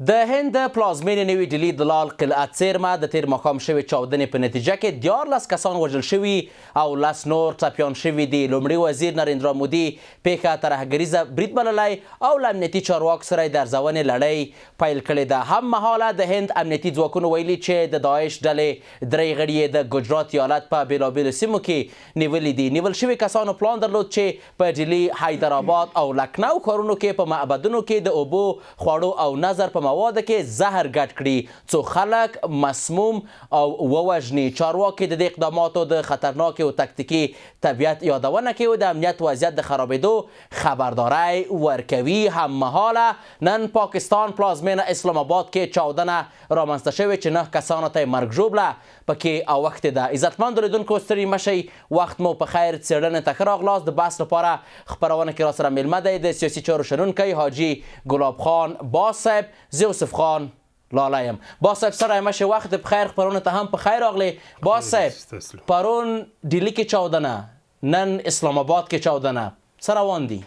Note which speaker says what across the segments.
Speaker 1: د هند د پلازمېنې نوي ډیلي د لال قلعه څېرمه د تېر ماښام شوې چاودنې په نتیجه کې 13 کسان وژل شوي او 10 نور ټپیان شوي دي. لومړي وزیر نریندرا مودي پېښه ترهګریزه برید بللی او له امنیتي چارواکو سره یې د ارزونې لړۍ پیل کړې ده. هم مهاله د هند امنیتي ځواکونو ویلي چې د داعش ډلې درې غړي یې د ګجرات ایالت په بېلابېلو سیمو کې نیولي دي. نیول شوي کسانو پلان درلود چې په ډیلي، حیدرآباد او لکنو ښارونو کې په معبدونو کې د اوبو، خوړو او نذر په موادو کې زهر ګډ کړي، څو خلک مسموم او ووژني. چارواکي د دې اقداماتو د خطرناکې او تکتیکي طبیعت یادونه کوي او د امنیت وضعیت د خرابېدو خبرداری ورکوي. هممهاله نن پاکستان پلازمېنه اسلام آباد کې چاودنه رامنځته شوې چې 9 کسانو ته یې مرګ ژوبله پکې اوښتې ده. عزتمندو لیدونکو ستړي مه شئ، وخت مو په خیر. څېړنې ته ښه راغلاست. د بحث لپاره خپرونه کې راسره مېلمه دی د سیاسي چارو شنونکی حاجي ګلاب خان باز صاحب. زه یوسف خان لالا یم. باز صاحب ستړی مه شئ، وخت په خیر. خپرونې ته هم په خیر راغلې. باز صاحب، پرون ډیلي کې چاودنه، نن اسلام آباد کې چاودنه، څه روان دي؟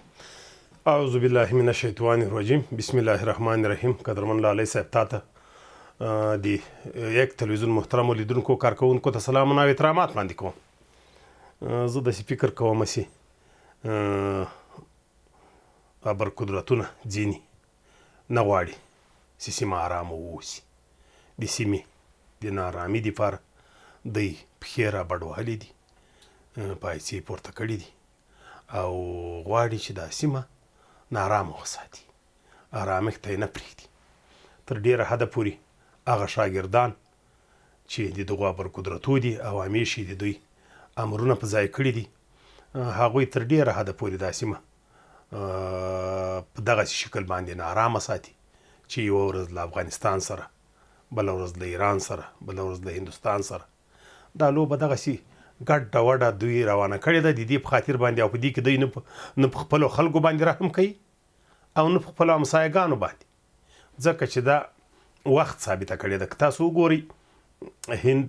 Speaker 2: اعوذ بالله من الشیطان الرجیم، بسم الله الرحمن الرحیم. قدرمن لالی صاحب، تا ته، د یک تلویزیون محترمو لیدونکو کارکوونکو ته سلامونه او احترامات وړاندې کوم. زه داسې فکر کوم چې ابر قدرتونه ځینې نه غواړي چې سیمه آرامه واوسي. د سیمې د ناارامي دپاره دوی پښې را بډ وهلې دي، پایڅې پورته کړې دي او غواړي چې دا سیمه نارامه وساتي، آرامښت ته یې نه پرېږدي. تر ډېره حده پورې هغه شاګردان چې د دغو ابر قدرتو دي او همیش یې د دوی امرونه په ځای کړي دي، هغوی تر ډېره حده پورې دا سیمه په دغسې شکل باندې نارامه ساتي چې یوه ورځ له افغانستان سره، بله ورځ له ایران سره، بله ورځ له هندوستان سره دا لوبه دغسې ګډه وډه دوی روانه کړې ده. د دې په خاطر باندې او په دې کې دوی نه په خپلو خلکو باندې رحم کوي او نه په خپلو همسایه ګانو باندې، ځکه چې دا وخت ثابته کړې ده. که تاسو وګورئ هند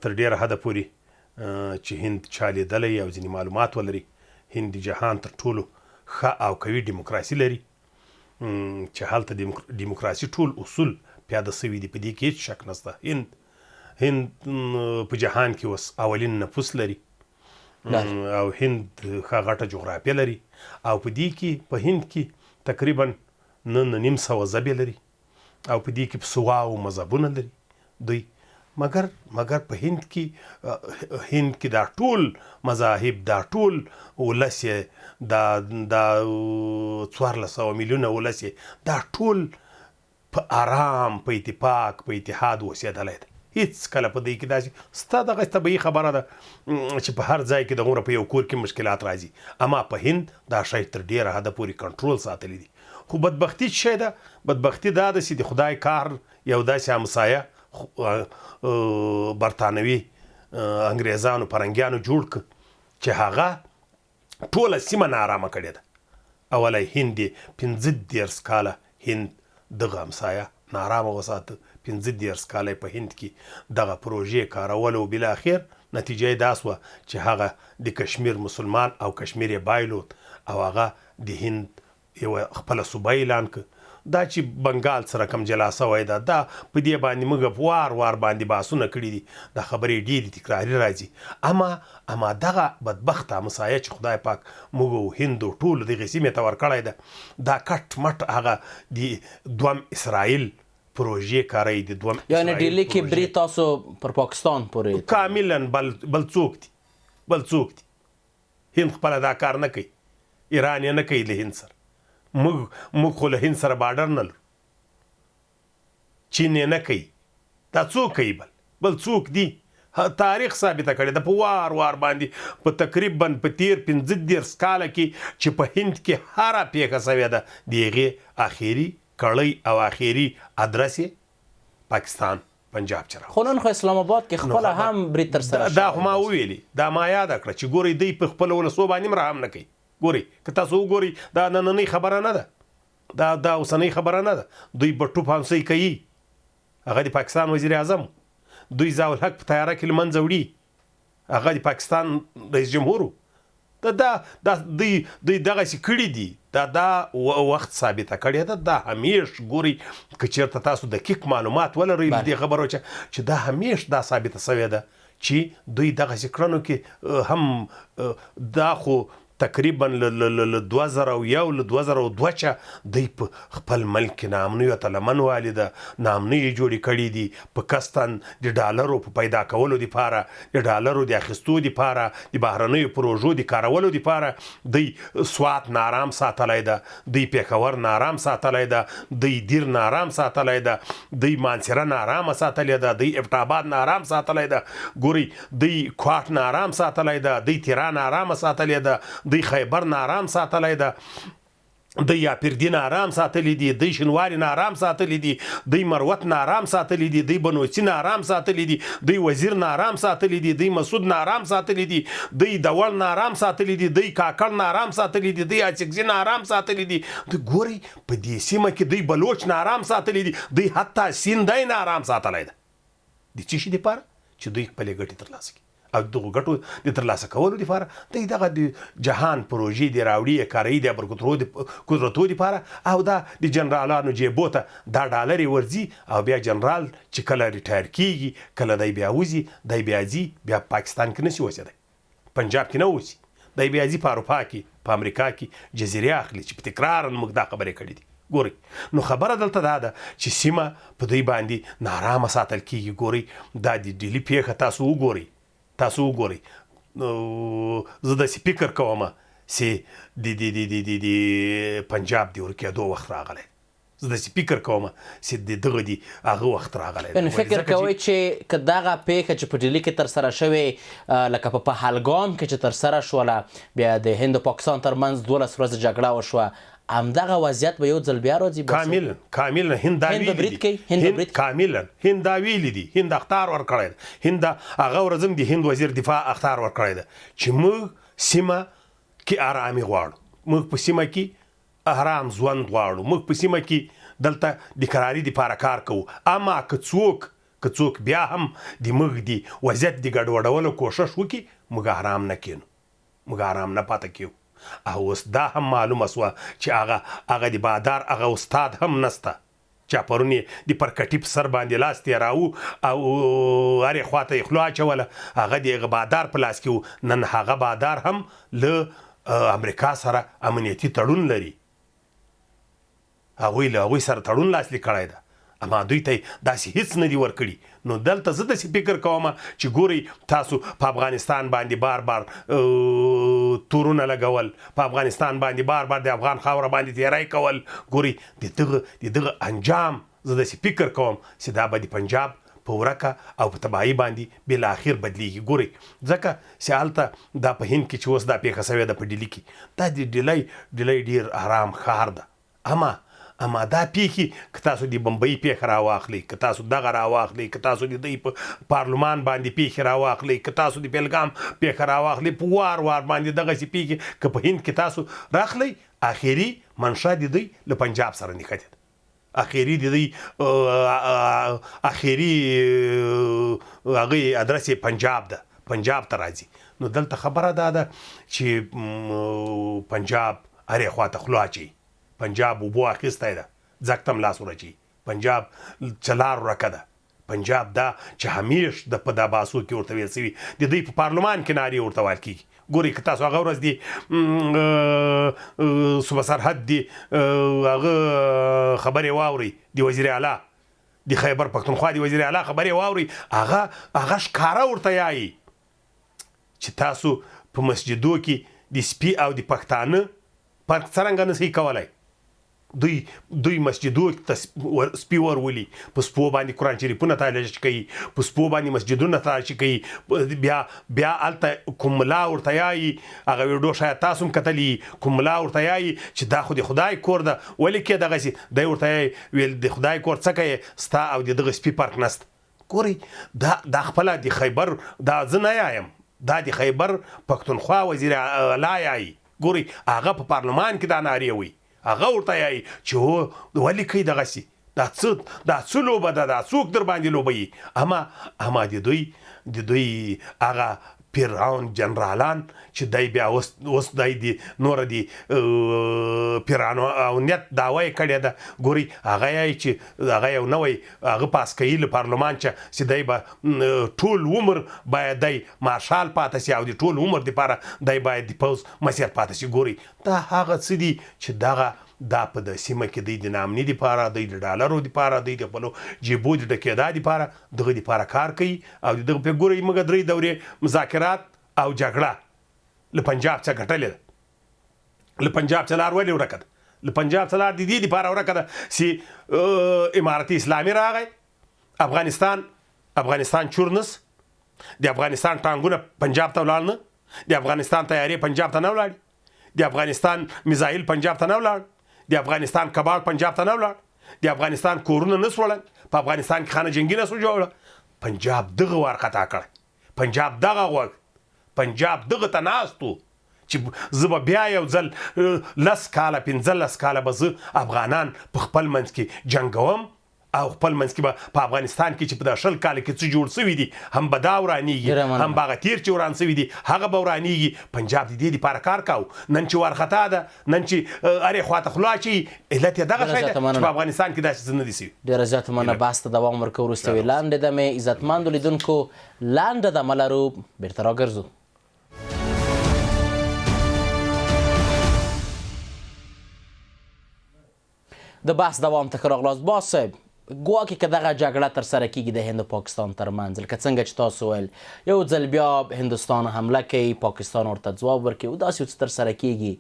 Speaker 2: تر ډېره حده پورې چې هند چا لیدلی او ځینې معلومات ولري، هند د جهان تر ټولو ښه او قوي دیموکراسي لري چې هلته دیموکراسي ټول اصول پیاده سوي دي، په دې کې هیڅ شک نشته. هند په جهان کې اوس اولین نفوس لري او هند ښه غټه جغرافیه لري او په دې کې په هند کې تقریبا 950 ژبې لري او په دې کې په سواو مذهبونه لري دوی. مګر په هند کې دا ټول مذاهب، دا ټول ولس یې، دا 1400 میلیونه ولس یې، دا ټول په آرام، په اتفاق، په اتحاد اوسېدلی دی. هیڅ کله په دې کې داسې ستا دغه طبیعي خبره ده چې په هر ځای کې دغومره په یو کور کې مشکلات راځي، اما په هند دا شی تر ډېره حده پورې کنټرول ساتلی دي. خو بدبختي څه شی ده؟ بدبختي دا ده چې د خدای کار یو داسې همسایه برطانوي انګریزانو پرنګیانو جوړ کړ چې هغه ټوله سیمه ناارامه کړې ده. اولی هند یې 35 کاله هند دغه همسایه نارامه وساته، 35 کاله په هند کې دغه پروژې کارولو او بالاخر نتیجه یې دا سوه چې هغه د کشمیر مسلمان او کشمیر یې بایلود او هغه د هند یوه خپله صوبه اعلان کړ. دا چې بنګال څه رقم جلا سوی ده، دا په دې باندې موږ په وار وار باندې بحثونه کړي دي، دا خبرې ډېرې تکراري راځي. اما دغه بدبخته همسایه چې خدای پاک موږ او هند او ټولو دغې سیمې ته ورکړی ده، دا کټ مټ هغه د دوم اسرائیل پروژې کاروي، د دوم
Speaker 1: یعنی ډیلي کې برید تاسو پر پاکستان پورې
Speaker 2: کاملا بل څوک دي، بل څوک دي. هند خپله دا کار نه کوي، ایران یې نه کوي له هند سره. موږ خو له هند سره بارډر نه لرو، چین یې نه کوي، دا څوک کوي؟ بل څوک دي. تاریخ ثابته کړې ده په وار وار باندې، په تقریبا په تېر 35 کاله کې چې په هند کې هره پېښه سوې ده، د هغې اخري کړۍ او اخري ادرس یې پاکستان پنجاب چې راوست.
Speaker 1: خو نن خو اسلام آباد کې خپله هم برید ترسره
Speaker 2: دا خو ما وویلې، دا ما یاده کړه چې ګورئ دوی په خپلو ولسو باندې هم رحم نه کوي. ګورئ که تاسو وګورئ دا نننۍ خبره نه ده، دا اوسنۍ خبره نه ده. دوی بټو پانسۍ کوي، هغه د پاکستان وزیر اعظم، دوی ضیاءالحق په طیاره کې له منځه وړي، هغه د پاکستان رئیس جمهور و. دا دا دا دوی دوی دغسې کړي دي. دا دا وخت ثابته کړې ده. دا همیش ګورئ، که چېرته تاسو دقیق معلومات ولرئ له دې خبرو چې دا همیش دا ثابته شوې ده چې دوی دغسې کړنو کې هم دا خو تقریبا له 2001، له 2002 چه دوی په خپل ملک کې ناامنیو ته لمن والي ده، ناامنۍ یې جوړې کړې دي په قصداً د ډالرو په پیدا کولو دپاره، د ډالرو د اخیستو دپاره، د بهرنیو پروژو د کارولو دپاره. دوی سوات نارام ساتلی ده، دوی پېښور نارام ساتلی ده، دوی دیر نارام ساتلی ده، دوی مانسره نارامه ساتلې ده، دوی ابټاباد نارام ساتلی ده، ګورئ دوی کوټ نارام ساتلی ده، دوی تیرا نارامه ساتلې ده، دوی خیبر نارام ساتلی ده، دوی یاپردي نارام ساتلی دي، دوی شینواري نارام ساتلی دي، دوی مروت نارام ساتلی دي، دوی بنوڅي نارام ساتلی دي، دوی وزیر نارام ساتلی دي، دوی مسعود نارام ساتلی دي، دوی دوړ نارام ساتلی دي، دوی کاکړ نارام ساتلی دي، دوی اڅکزي نارام ساتلی دي. دوی ګورئ په دې سیمه کې دوی بلوچ نارام ساتلی دي، دوی حتی سیندی نارام ساتلی ده. د څه شي دپاره؟ چې دوی خپلې ګټې ترلاسه کړي. او دغو ګټو د ترلاسه کولو دپاره دوی دغه د جهان پروژې دې راوړي، یې کاروي د قدرتو دپاره، او دا د جنرالانو جیبو ته دا ډالرې ورځي. او بیا جنرال چې کله ریټایر کیږي، کله دی بیا وځي، دی بیا ځي، بیا پاکستان کې نشي اوسېدی، پنجاب کې نه اوسي، دی بیا ځي په اروپا کې، په امریکا کې جزیرې اخلي، چې په تکراراً موږ دا خبرې کړې دي. ګورئ نو خبره دلته دا ده چې سیمه په دوی باندې نارامه ساتل کیږي. ګورئ دا د ډیلي پېښه تاسو وګورئ، تاسو وګورئ. زه داسې فکر کوم چې د د د د د د پنجاب د ورکېدو وخت راغلی، زه داسې فکر کوم چې د دغه د هغه وخت راغلی.
Speaker 1: یعنې فکر کوئ چې که دغه پېښه چې په ډیلي کې ترسره شوې، لکه په پهلګام کې چې ترسره شوله، بیا د هند او پاکستان ترمنځ 12 ورځې جګړه وشوه، همدغه وضعیت به یو ځل بیا راځي؟
Speaker 2: کاملا، کاملا. هند دا
Speaker 1: هند به
Speaker 2: ویلي
Speaker 1: برید
Speaker 2: دي.
Speaker 1: کوي؟ هند به
Speaker 2: هند
Speaker 1: برید کوي؟
Speaker 2: کاملا هند دا ویلي دي. هند اخطار ورکړی دی. هند هغه ورځ هم د هند وزیر دفاع اخطار ورکړی دی چې موږ سیمه کې آرامي غواړو، موږ په سیمه کې آرام ژوند غواړو، موږ په سیمه کې دلته د کراري دپاره کار کوو. اما که څوک بیا هم د موږ د وضعیت د ګډوډولو کوښښ وکړي، موږ آرام نه کینو، موږ آرام نه پاتې کیو. او اوس دا هم معلومه سوه چې هغه د بادار هغه استاد هم نسته چا پرون یې د پرکټي په سر باندې لاس تېراوه او هرې خوا ته یې خوله اچوله، هغه د هغه بادار په لاس کې و. نن هغه بادار هم له امریکا سره امنیتي تړون لري، هغوی له هغوی سره تړون لاسلیک کړی ده، اما دوی ته یې داسې هیڅ نه دي ورکړي. نو دلته زه داسې فکر کوم چې ګورئ تاسو په افغانستان باندې بار بار تورونه لګول، په افغانستان باندې بار بار د افغان خاوره باندې تیری کول، ګورئ د دغه انجام زه داسې فکر کوم چې دا به د پنجاب په ورکه او په تباهي باندې بالاخر بدلیږي. ګورئ ځکه چې هلته دا په هند کې چې اوس دا پېښه شوې ده په ډیلي کې، دا د ډیلی ډېر ارام ښار ده، اما دا پېښې که تاسو د بمبئی پېښه راواخلئ، که تاسو دغه راواخلئ، که تاسو د دوی په پارلمان باندې پېښې راواخلئ، که تاسو د پلګام پېښه راواخلئ، په وار وار باندې دغسې پېښې که په هند کې تاسو راخلئ، اخري منشأ د دوی له پنجاب سره نښتې ده. اخري د دوی، اخري، هغې ادرس یې پنجاب ده، پنجاب ته راځي. نو دلته خبره دا ده چې، پنجاب هرې خوا ته خوله اچوي، پنجاب اوبو اخیستی ده، ځک ته هم لاس ورچوي، پنجاب چې لار ورکه ده، پنجاب دا چې همیش د په دا باسو کې ورته ویل سوي، د دوی په پارلمان کې نارې ورته ویل کېږي. ګورئ که تاسو هغه ورځ دي، صوبه سرحد دي، هغه خبرې واورئ، د وزیر اعلی د خیبر پښتونخوا د وزیر اعلی خبرې واورئ، هغه ښکاره ورته یایي چې تاسو په مسجدو کې د سپي او د پښتانه فرق څرنګه نه سئ کولی. دوی مسجدو ته سپي ورولي، په سپو باندې قرآن شریفونه تالاشي کوي، په سپو باندې مسجدونه تالاشي کوي، بیا هلته کوم ملا ورته یایي، هغه ویډیو شاید تاسو هم کتلي، کوم ملا ورته یایي چې دا خو د خدای کور ده، ولې کې دغسې؟ دی ورته یایي ویل د خدای کور څه کوې، ستا او د دغه سپي فرق نشته. ګورئ دا خپله د خیبر، دا زه نه یایم، دا د خیبر پښتونخوا وزیر اعلی یایي. ګورئ هغه په پارلمان کې دا نارې وایي، هغه ورته یایي چې هو ولې کوي دغسې، دا څه لوبه ده، دا څوک در باندې لوبوي؟ اما د دوی هغه پیران جنرالان چې دی بیا اوس اوس دی دی نور دی پیرانو او نیت دعوه یې کړې ده. ګوري هغه یې چې هغه یو نوی هغه پاس کوي له پارلمان چې چې دی به ټول عمر باید دی مارشال پاته شي او د ټول عمر دپاره دی باید د پوځ مسیر پاته شي. ګوري دا هغه څه دي چې دغه دا په د سیمه کې دی د ناامني دپاره، دی د ډالرو دپاره، دی د خپلو جیبو د ډکېدا دپاره دغه دپاره کار کوي. او د دغه په ګورئ موږ درې دورې مذاکرات او جګړه له پنجاب څخه ګټلې ده. له پنجاب څخه لار ولې ورکه ده؟ له پنجاب څخه لار د دې دپاره ورکه ده چې امارت اسلامي راغی، افغانستان چور نس، د افغانستان ټانګونه پنجاب ته ولاړ نه، د افغانستان طیارې پنجاب ته نه ولاړې، د افغانستان میزایل پنجاب ته نه ولاړ، د افغانستان کباړ پنجاب ته نه ولاړ، د افغانستان کورونه نه سوړل، په افغانستان کې خانه جنګي نه سو جوړه. پنجاب دغه وارخطا کړی، پنجاب دغه غوږ، پنجاب دغه ته ناست و چې زه به بیا یو ځل 10 کاله 15 کاله به زه افغانان په خپل منځ کې جنګوم او خپل منځ کې به په افغانستان کې چې په دا 20 کاله کې څه جوړ سوي دي هم به دا ورانیږي، هم به هغه تېر چې وران سوي دي هغه به ورانیږي. پنجاب د دې دپاره کار کاوه. نن چې وارخطا ده، نن چې هرې خوا ته خوله اچوي، علت یې دغه شی ده چې په افغانستان کې داسې څه نه دي سوي.
Speaker 1: ډېره زیاته مننه. بحث ته دوام ورکوو. وروسته یوې لنډې دمې. عزتمندو لیدونکو لنډه دمه لرو، بېرته راګرځو. د بحث دوام ته ښه راغلاست. باز صاحب، ګواکې که دغه جګړه ترسره کیږي د هند او پاکستان ترمنځ، لکه څنګه چې تاسو ویل یو ځل بیا هندوستان حمله کوي، پاکستان ورته ځواب ورکوي او داسې یو څه ترسره کیږي،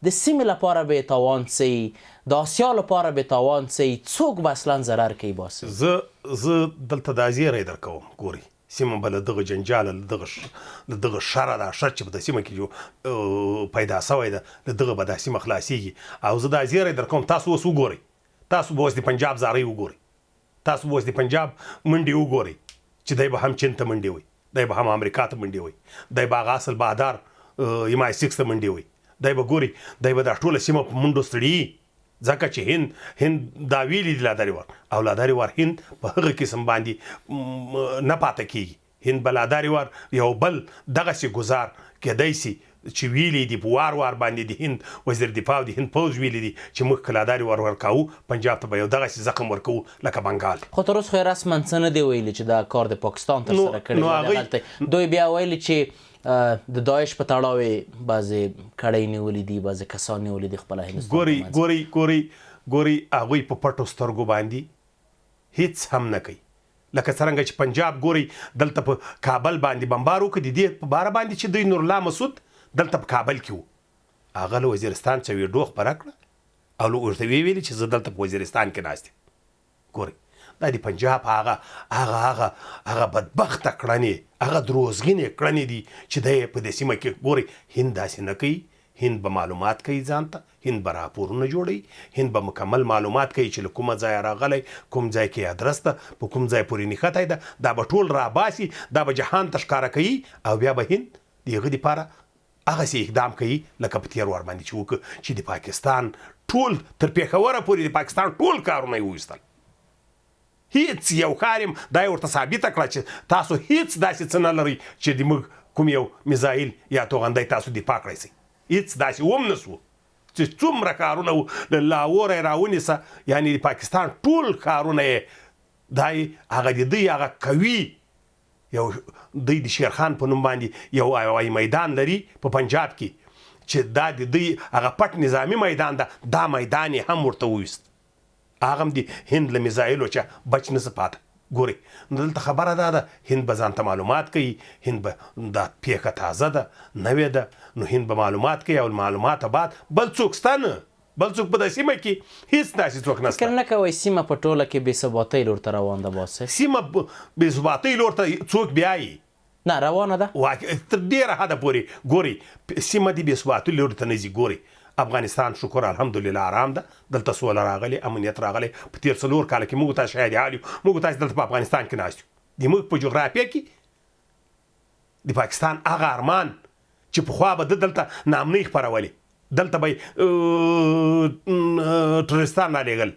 Speaker 1: د سیمې لپاره به یې تاوان څه وي، د آسیا لپاره به یې تاوان څه وي، څوک به اصلا ضرر کوي؟ باز صاحب
Speaker 2: زه دلته دا زیری درکوم. ګورئ سیمه به له دغه جنجاله، له دغه شره، دا شر چې په دې سیمه کې پیدا سوی ده، له دغه به دا سیمه خلاصیږي. او زه دا زیری درکوم، تاسو اوس وګورئ، تاسو به اوس د پنجاب زارۍ وګورئ، تاسو به اوس د پنجاب منډې وګورئ چې دی به هم چین ته منډې وي، دی به هم امریکا ته منډې وي، دی به هغه اصل بادار ام آی 6 ته منډې وي، دی به ګوري، دی به دا ټوله سیمه په منډو ستړي. ځکه چې هند دا ویلي دي لادرې وار، او لادرې وار هند په هغه قسم باندې نه پاته کېږي. هند به لادرې وار یو بل دغسې ګزار کېدای سي چې ویلي دي په وار وار باندې د هند وزیر دفاع او د هند پوځ ویلي دي چې موږ که لادارې وار ورکاوو پنجاب ته به یو دغسې زخم ورکوو لکه بنګال.
Speaker 1: خو تر اوسه خو یې رسما څه نه دی ویلي چې دا کار د پاکستان ترسره کړی. دوی بیا ویلي چې د داعش په تړاو یې بعضې کړۍ نیولې دي، بعضې کسان نیولي دي خپله هندوستان.
Speaker 2: ګوري ګوري ګوري ګوري هغوی په پټو سترګو باندې هیڅ هم نه کوي. لکه څرنګه چې پنجاب ګوري دلته په کابل باندې بمبار وکړي، د دې په باره باندې چې دوی نورالله مسعود دلته په کابل کې و، هغه له وزیرستان څخه ویډیو خپره کړه او له ورته ویې ویلې چې زه دلته په وزیرستان کې ناست یم. ګورئ دا د پنجاب هغه هغه هغه هغه بدبخته کړنې، هغه دروغجنې کړنې دي چې دی په دې سیمه کې. ګورئ هند داسې نه کوي، هند به معلومات کوي ځان ته، هند به راپورونه جوړوي، هند به مکمل معلومات کوي چې له کومه ځایه راغلی، کوم ځای کې ادرس ده، په کوم ځای پورې نښتی ده، دا به ټول راباسي، دا به جهان ته ښکاره کوي او بیا به هند د هغه دپاره هغسې اقدام کوي لکه په تېر وار باندې چې وکړه چې د پاکستان ټول تر پېښوره پورې د پاکستان ټول کارونه یې وویستل. هیڅ یو ښار یې دا یې ورته ثابته کړه چې تاسو هیڅ داسې څه نه لرئ چې د موږ کوم یو میزایل یا توغندی تاسو دفاع کړی سئ. هیڅ داسې وم نه سو چې څومره کارونه وو له لاهوره یې راونیسه، یعنې د پاکستان ټول کارونه یې دا هغه د دوی هغه قوي یو دوی د شیرخان په نوم باندې یو هوایي میدان لري په پنجاب کې چې دا د دوی هغه پټ نظامي میدان ده، دا میدان یې هم ورته وویست. هغه هم د هند له میزایلو چې بچ نه سي پاته. ګورئ نو دلته خبره دا ده، هند به ځان ته معلومات کوي، هند به دا پېښه تازه ده نوې ده، نو هند به معلومات کوي او معلومات بعد بل څوک سته نه، بل څوک په دا سیمه کې هیڅ داسې څوک نشته.
Speaker 1: فکر نه کوئ سیمه په ټوله کې بې ثباتۍ لور ته روان ده؟ باز صاحب
Speaker 2: سیمه بې ثباتۍ لور ته څوک بیایي؟
Speaker 1: نه روانه ده
Speaker 2: تر ډېره حده پورې. ګورئ سیمه دې بې ثباتۍ لور ته نه ځي. ګورئ افغانستان شکر الحمدلله آرام ده، دلته سوله راغلې، امنیت راغلی. په تېر 4 کاله کې موږ تاسو شاهد حال یو، موږ تاسو دلته په افغانستان کې ناست یو. د موږ په جغرافیه کې د پاکستان هغه ارمان چې پخوا به ده دلته ناامنۍ خپرولې، دلته به ټوریستان رالیږل،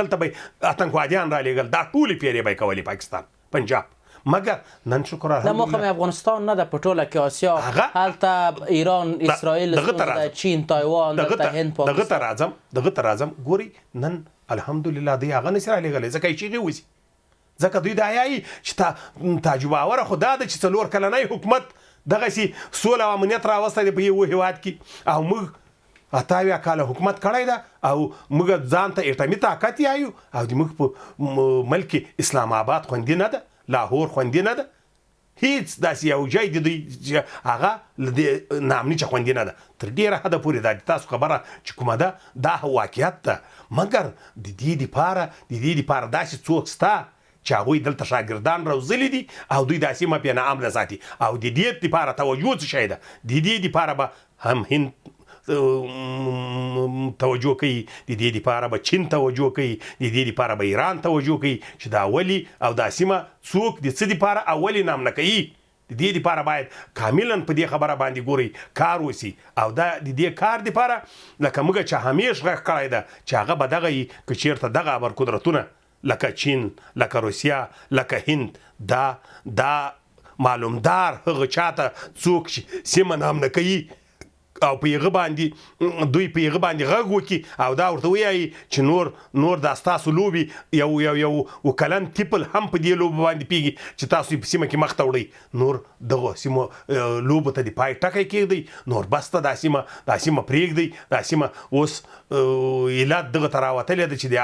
Speaker 2: دلته به آتنکوادیان رالیږل، دا ټولې پیرې به یې کولې پاکستان پنجاب. مګر نن شکر
Speaker 1: دا موخه مې افغانستان نه ده، په ټوله کې آسیا، هلته ایران، اسرائیل ستونزه ده، چین، تایوان، دلته هند، پاکستان.
Speaker 2: دغه ته راځم، دغه ته راځم. ګورئ نن الحمدلله دوی هغه نشي رالیږلی، ځکه یې چیغې وځي، ځکه دوی دا یایي چې تعجب آوره خو دا ده چې څلور کلنی حکومت دغسې سوله او امنیت راوستی دی په یوه هېواد کې، او موږ 78 کاله حکومت کړی ده او موږ ځان ته اټمي طاقت یایو، او د موږ په ملک کې اسلام آباد خوندي نه ده، لاهور خوندي نه ده، هیڅ داسې یو ځای د دوی چې هغه له دې ناامني چې خوندي نه ده. تر ډېره حده پورې دا د تاسو خبره چې کومه ده دا واقعیت ده، مګر د دې دپاره د دې دپاره داسې څوک شته چې هغوی دلته شاګردان روزلي دي او دوی دا سیمه پې ناامنه ساتي. او د دې دپاره توجه څه شی ده؟ د دې دپاره به هم هند توجه کوي، د دې دپاره به چین توجه کوي، د دې دپاره به ایران توجه کوي چې دا ولي او دا سیمه څوک د څه دپاره او ولې نامنه کوي. د دې دپاره باید کاملا په دې خبره باندې ګورئ کار وسي. او دا د دې کار دپاره لکه موږ چې همیش غږ کړی ده چې هغه به دغه وي که چېرته دغه ابرقدرتونه لکه چین، لکه روسیا، لکه هند، دا دا معلومدار هغه چاته څوک چې سیمه نامنه کوي او په هغه باندې دوی په هغه باندې غږ وکړي او دا ورته ویایي چې نور نور دا ستاسو لوبې یو یو یو وکلن طفل هم په دې لوبو باندې پیږي چې تاسو یې په سیمه کې مخته وړئ، نور دغو سیمو لوبو ته د پای ټکی کېږدئ، نور بس ته دا سیمه دا سیمه پرېږدئ، دا سیمه اوس علت دغه ته راوتلې ده چې د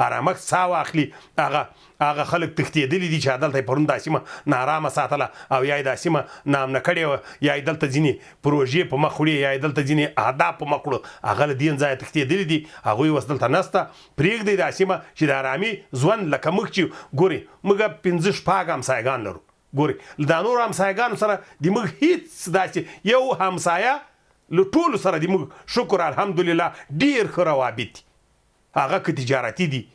Speaker 2: آرامښت ساه واخلي. هغه هغه خلک تښتېدلي دي چې دلته یې پرون دا سیمه نارامه ساتله او یا یې دا سیمه ناامنه کړې وه، یا یې دلته ځینې پروژې په مخ وړې، یا یې دلته ځینې اهداف په مخ وړو، هغه له دې ځایه تښتېدلي دي، هغوی اوس دلته نسته. پرېږدئ دا سیمه چې د ارامي ژوند لکه موږ چې ګورئ موږ 5 6 همسایګان لرو، ګورئ له دا نورو همسایګانو سره د موږ هیڅ داسې یو همسایه له ټولو سره د موږ شکر الحمدلله ډېر ښه روابط دي، هغه که تجارتي دي،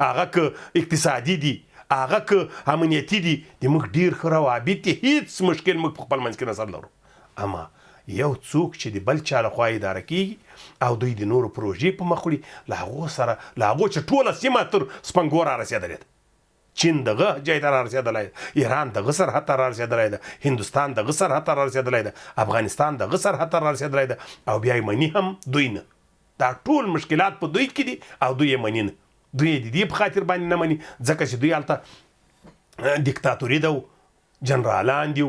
Speaker 2: هغه که اقتصادي دي، هغه که امنیتي دي، د موږ ډېر ښه روابط دي، هیڅ مشکل موږ په خپل منځ کې نه سره لرو. اما یو څوک چې د بل چا لخوا اداره کېږي او دوی د نورو پروژې په مخ وړي، له هغو سره له هغو چې ټوله سیمه تر سپنګو را رسېدلې ده، چین دغه ځای ته را رسېدلی ده، ایران دغه سرحد ته را رسېدلی ده، هندوستان دغه سرحد ته را رسېدلی ده، افغانستان دغه سرحد ته را رسېدلی ده، او بیا یې مني هم دوی نه. دا ټول مشکلات په دوی کې دي او دوی یې مني نه. دوی یې د دې په خاطر باندې نه مني ځکه چې دوی هلته دیکتاتوري ده، جنرالان دي،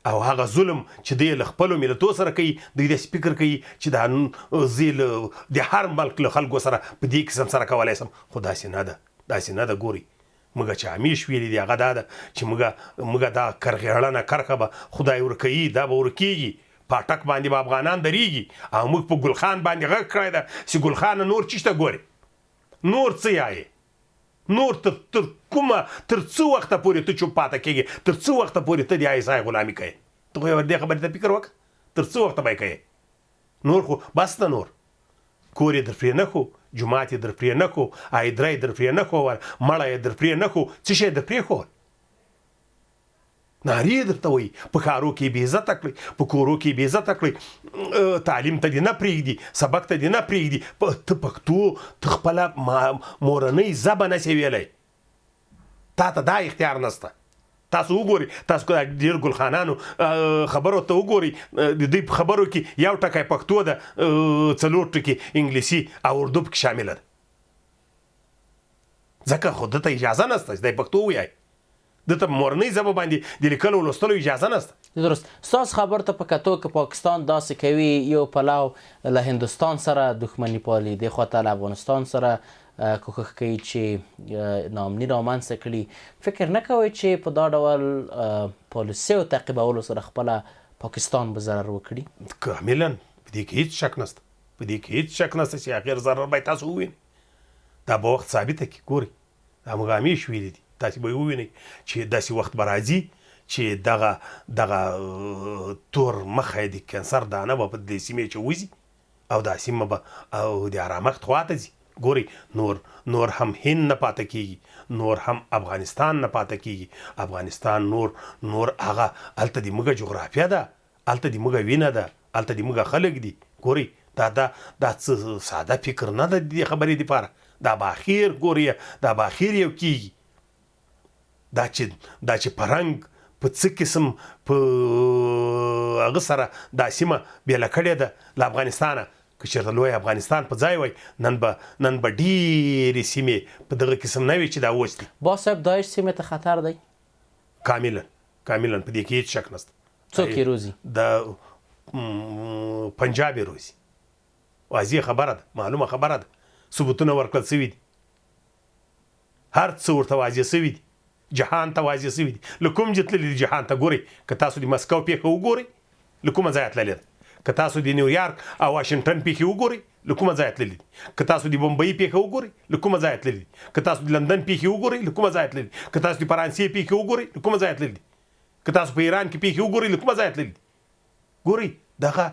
Speaker 2: او هغه ظلم چې دوی له خپلو ملتو سره کوي، دوی داسې فکر کوي چې دا زه د هر ملک له خلکو سره په دې قسم سره کولی شم، خو داسې نه ده، داسې نه ده. ګورئ موږ چې همیش ویلي دي هغه دا ده چې موږ دا کرغېړنه کرښه به خدای ورکوي، دا به ورکېږي، پاټک باندې به افغانان درېږي. او موږ په ګلخان باندې غږ کړی ده چې ګلخانه نور چیشته ګورې، نور څه یایې، نور تر کومه تر څه وخته پورې ته چوپ پاته کېږې، تر څه وخته پورې ته د آی اس آی غلامي کوې؟ ته خو یو دې خبرې ته فکر وکړه، تر څه وخته به یې کوې؟ نور خو بس ده، نور کور یې در پرې نه ښو، جومات یې در پرې نه ښو، ایدره یې در پرې نه ښوول، مړه یې در پرې نه ښو، څه شی یې در پرې ښوول؟ نارې یې درته وایي، په ښارو کې یې بې عزته کړئ، په کورو کې یې بې عزته کړئ، تعلیم ته دې نه پرېږدي، سبق ته دې نه پرېږدي، ته پښتو ته خپله مورنۍ ژبه نه شې ویلی، تا ته دا اختیار نشته. تاسو وګورئ، تاسو که ډېر ګلخانانو خبرو ته وګورئ، د دوی په خبرو کې یو ټکی پښتو ده، 4 ټکي انګلیسي او اردو پکې شامله ده، ځکه خو ده ته اجازه نشته چې دی پښتو ووایي، ده ته مورنۍ ژبه باندې د لیکلو لوستلو اجازه نشته.
Speaker 1: درست. ستاسو خبر ته په کتو که پاکستان داسې کوي، یو پلو له هندوستان سره دښمني پالي، دې خوا ته له افغانستان سره کوښښ کوي چې ناامني رامنځته کړي، فکر نه کوئ چې په دا ډول پالیسیو تعقیبولو سره خپله پاکستان به ضرر وکړي؟
Speaker 2: کاملا، په دې کې هیڅ شک نشته، په دې کې هیڅ شک نشته چې اخر ضرر باید تاسو ووینئ، دا به وخت ثابته کړي. ګورئ دا موږ همیش ویلي دي، تاسې به یې ووینئ چې داسې وخت به راځي چې دغه دغه تور مخی د کینسر دانه به په دې سیمې چې وځي او دا سیمه به او د ارامښت خواته ځي. ګورئ نور نور هم هند نه پاته کېږي، نور هم افغانستان نه پاته کېږي، افغانستان نور نور هغه هلته د موږ جغرافیه ده، هلته د موږ وینه ده، هلته د موږ خلک دي. ګورئ دا دا دا څه ساده فکر نه ده د دې خبرې دپاره، دا به اخر ګورئ دا به اخر یو کېږي. دا چې دا چې پرنګ په څه قسم په هغه سره دا سیمه بېله کړې ده له افغانستانه، که چېرته لوی افغانستان په ځای وای نن به نن به ډېرې سیمې په دغه قسم نه وې چې دا اوس دي.
Speaker 1: باز صاحب داعش سیمې ته خطر دی؟
Speaker 2: کاملا کاملا، په دې کې هیڅ شک نشته.
Speaker 1: څوک یې روزي؟
Speaker 2: د پنجاب یې روزي، واضح خبره ده، معلومه خبره ده، ثبوتونه ورکړل شوي دي، هر څه ورته واضح شوي دي، جهان ته واضح شوي دي. له کوم ځای تللي دي جهان ته؟ ګورئ که تاسو د مسکو پېښه وګورئ له کومه ځایه تللې ده، که تاسو د نیویارک او واشنګټن پېښې وګورئ له کومه ځایه تللي دي، که تاسو د بمبئی پېښه وګورئ له کومه ځایه تللي دي، که تاسو د لندن پېښې وګورئ له کومه ځایه تللي دي، که تاسو د فرانسې پېښې وګورئ له کومه ځایه تللي دي، که تاسو په ایران کې پېښې وګورئ له کومه ځایه تللي دي. ګورئ دغه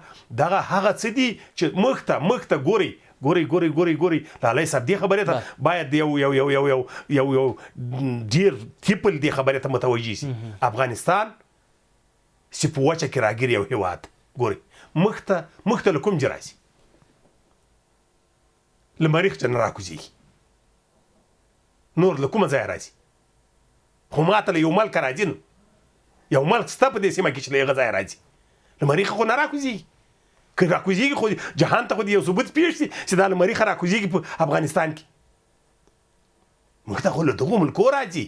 Speaker 2: دغه هغه څه دي چې مخ ته مخ ته ګورئ ګورئ ګورئ ګورئ ګورئ. لالی صاحب دې خبرې ته باید یو یو یو یو یو یو یو ډېر تیپل دې خبرې ته متوجه شي. افغانستان چې په وچه کې راګیر یو هیواد، ګورئ مخ ته مخ ته له کوم ځای راځي؟ له مریخ څخه نه راکوزېږي، نور له کومه ځایه راځي؟ خو ماته له یو ملکه راځي، نو یو ملک شته په دې سیمه کې چې له هغه ځایه راځي، له مریخه خو نه راکوزېږي. که راکوزېږي خو جهان ته خو دې یو ثبوت پېښ شي چې دا له مریخه راکوزېږي په افغانستان کې. موږ ته خو له دغو ملکو راځي،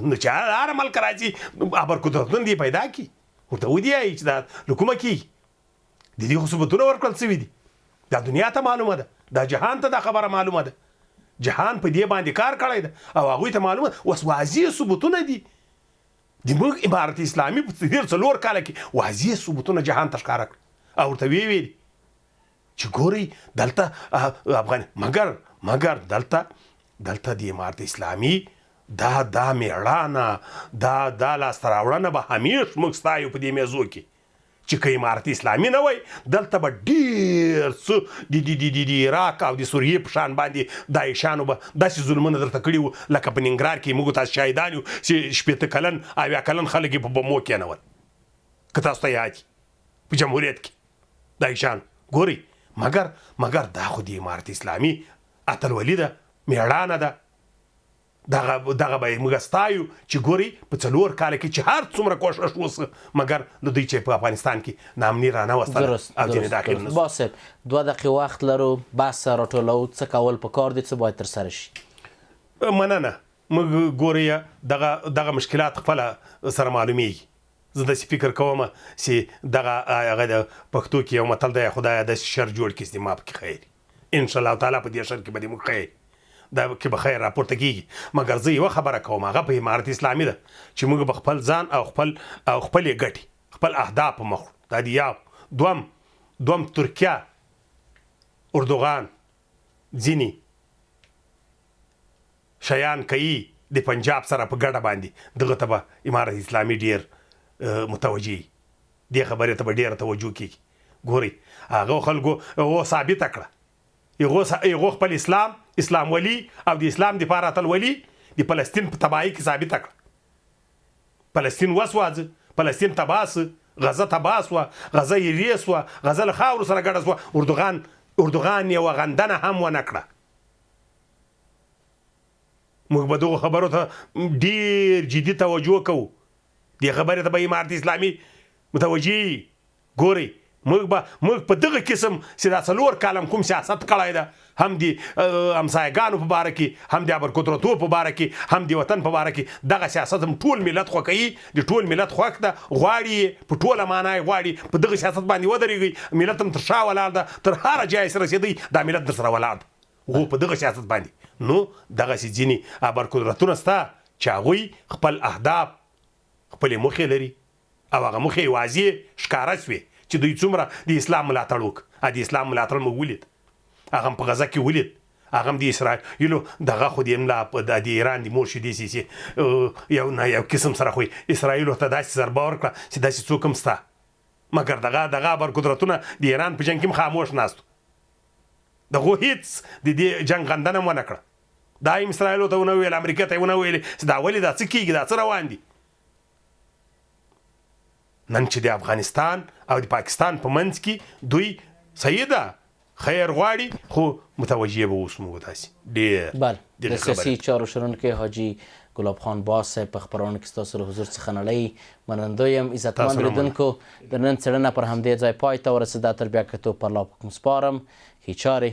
Speaker 2: نو چې هر ملک راځي ابر قدرتونه دې پیدا کړي، ورته ودې وایي چې دا له کومه کېږي. د دې خو ثبوتونه ورکړل شوي دي، دا دنیا ته معلومه ده، دا جهان ته دا خبره معلومه ده، جهان په دې باندې کار کړی ده او هغوی ته معلومه ده. اوس واضح ثبوتونه دي د موږ امارت اسلامي په تېر 4 کاله کې واضح ثبوتونه جهان ته ښکاره کړل او ورته ویې ویل چې ګورئ دلته افغان، مګر مګر دلته دلته د امارت اسلامي دا دا مېړانه دا دا لاسته راوړنه به همیش موږ ستایو په دې میزو کې، چې که امارت اسلامي نه وای دلته به ډېر څه د د د د عراق او د سوریې په شان باندې داعشانو به داسې ظلمونه درته کړي وو لکه په ننګرهار کې موږ تاسو شاهدان یو چې 60 کلن 70 کلن خلک یې په بمو کېنول، که تاسو ته یاد په جمهوریت کې داعشانو. ګورئ مګر مګر دا خو د امارت اسلامي اتلولي ده، مېړانه ده، دغه دغه به یې موږ ستایو چې ګورئ په 4 کاله کې چې هر څومره کوښښ وسو مګر له دوی چې په افغانستان کې ناامني رانه وستله او ځینې داخل نه شو.
Speaker 1: باز صاحب 2 دقیقې وخت لرو، بحث راټولوو، څه کول پکار دي، څه باید ترسره شي؟
Speaker 2: مننه. موږ ګورئ دغه دغه مشکلات خپله سره معلومیږي. زه داسې فکر کوم چې دغه هغه د پښتو کې یو متل دی، خدایه داسې شر جوړ کړي چې ما پکې خیر، انشاءالله تعالی په دې شر کې به دې موږ خیر، دا کې به خیر راپورته کېږي. مګر زه یوه خبره کوم، هغه په امارت اسلامي ده چې موږ به خپل ځان او خپل او خپلې ګټې خپل اهداف په مخ وړو. دا دی یو. دوم ترکیه اردوغان ځینې شیان کوي د پنجاب سره په ګډه باندې، دغه ته به امارت اسلامي ډېر متوجه، دې خبرې ته به ډېره توجه کېږي. ګورئ هغه خلکو هغو ثابته کړه، هغو خپل اسلام اسلام ولي او د اسلام دپاره اتلولي د فلسطین په تباهي کې ثابته کړه. فلسطین وسواځه، فلسطین تباه سو، غزه تباه سوه، غزه ایرې سوه، غزه له خاورو سره ګډه سوه. اردوغان یوه غندنه هم ونه کړه. موږ به دغو خبرو ته ډېر جدي توجه کوو، دې خبرې ته به امارت اسلامي متوجه. ګورئ موږ به موږ په دغه قسم چې دا 4 کاله کوم سیاست کړی ده، هم د همسایهګانو په باره کې، هم د ابرقدرتو په باره کې، هم د وطن په باره کې، دغه سیاست هم ټول ملت خوښوي، د ټول ملت خوښ ده، غواړي یې په ټوله معنا یې غواړي په دغه سیاست باندې ودرېږي. ملت هم تر شا ولاړ ده، تر هره جایه چې رسېدی دا ملت در سره ولاړ ده، هو په دغه سیاست باندې. نو دغسې ځینې ابرقدرتونه شته چې هغوی خپل اهداف خپلې موخې لري او هغه موخې یې واضح ښکاره شوې چې دوی څومره د اسلام ملاتړ وکړ. د اسلام ملاتړ موږ ولید، هغه هم په غزه کې ولید، هغه هم د اسرائیلو دغه خو د ملا د ایران د مور شیدې سي یو نه یو قسم سره خو اسرائیلو ته داسې ضربه ورکړه چې داسې څوک هم شته. مګر دغه دغه ابرقدرتونه د ایران په جنګ کې هم خاموش ناست وو، دغو هیڅ د دې جنګ غندنه هم ونه کړه. دا هم اسرائیلو ته ونه ویل، امریکا ته یې ونه ویلې چې دا ولې دا څه کېږي، دا څه روان دي. نن چې د افغانستان او د پاکستان په منځ کې دوی صحیح ده خیر غواړي، خو متوجه به اوسو موږ تاسې ډېر.
Speaker 1: بله د سیاسي چارو شنونکی حاجي ګلاب خان باز صاحب په خپرونه کې ستاسو له حضور څخه نړۍ منندوی یم. عزتمند لیدونکو، د نن څېړنه پر همدې ځای پای ته ورسېده. تر بیا کتو پر الله پاک مو سپارم. ښې چارې.